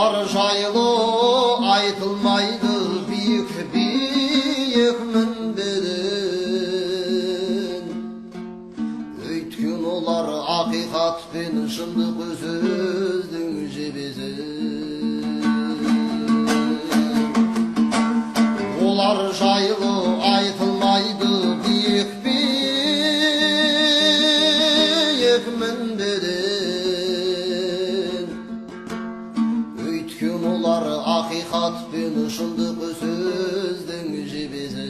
Олар жайлы айтылмайды биік биік мінбеден, өйткені олар ақиқат пен шындық сөздің жебесі. Олар жайлы айтылмайды биік биік мінбеден, өйткені олар ақиқат пен шындық сөздің жебесі.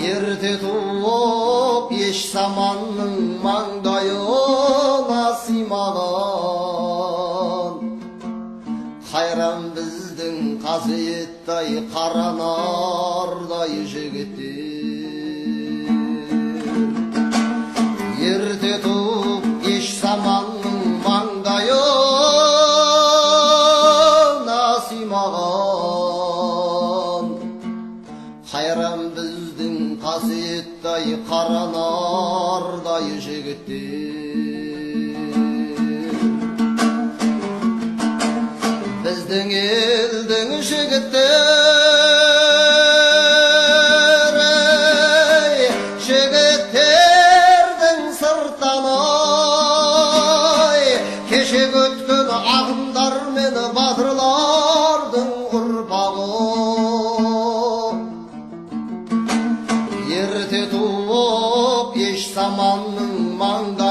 Ерте туып еш заманның маңдайына сыймаған, қайран біздің қасиеттай қара нардай жігіттер. Ерте туып еш заманның маңдайына сыймаған, қайран біздің қасиеттай қара нардай жігіттер. Біздің елдің жігіттері, жігіттердің сырттан ай, кешегі өткен ақындар мен батырлардың ұрпағы. Ерте туып еш заманның маңдайына